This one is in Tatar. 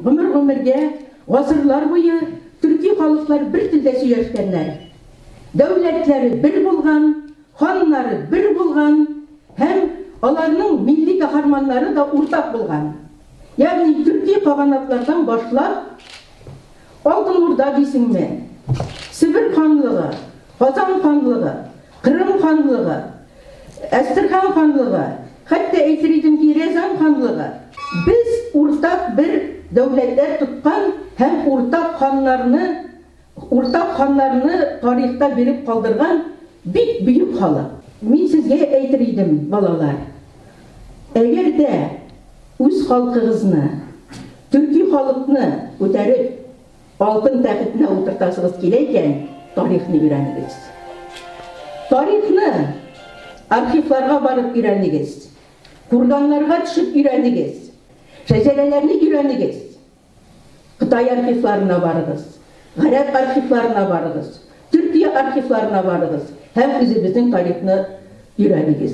гомер-гомергә, гасырлар буе төрки халыклар бер телдә сөйләшкәннәр. Дәүләтләре бер булган, ханнары бер булган һәм аларның милли каһарманнары да уртак булган. Ягъни төрки каганатлардан башлап, Алтын Урда дисеңме, Себер ханлыгы, Казан ханлыгы, Кырым ханлыгы, Әстерхан ханлыгы, хәтта әйтер идем ки, Рязань ханлыгы. Без уртак бер дәүләтләр тоткан һәм уртак ханнарны, уртак ханнарны тарихта биреп калдырган бик бөек халык. Мин сезгә әйтер идем, балалар, әгәр дә үз халкыгызны, төрки халыкны күтәреп, Алтын тәхетенә утыртасыгыз килә икән, тарихны өйрәнегез. Тарихны архивларга барып өйрәнегез. Курганнарга төшеп өйрәнегез. Шәҗәрәләрне өйрәнегез. Кытай архивларына барыгыз, гарәп архивларына барыгыз, Төркия архивларына барыгыз һәм үзебезнең тарихны өйрәнегез.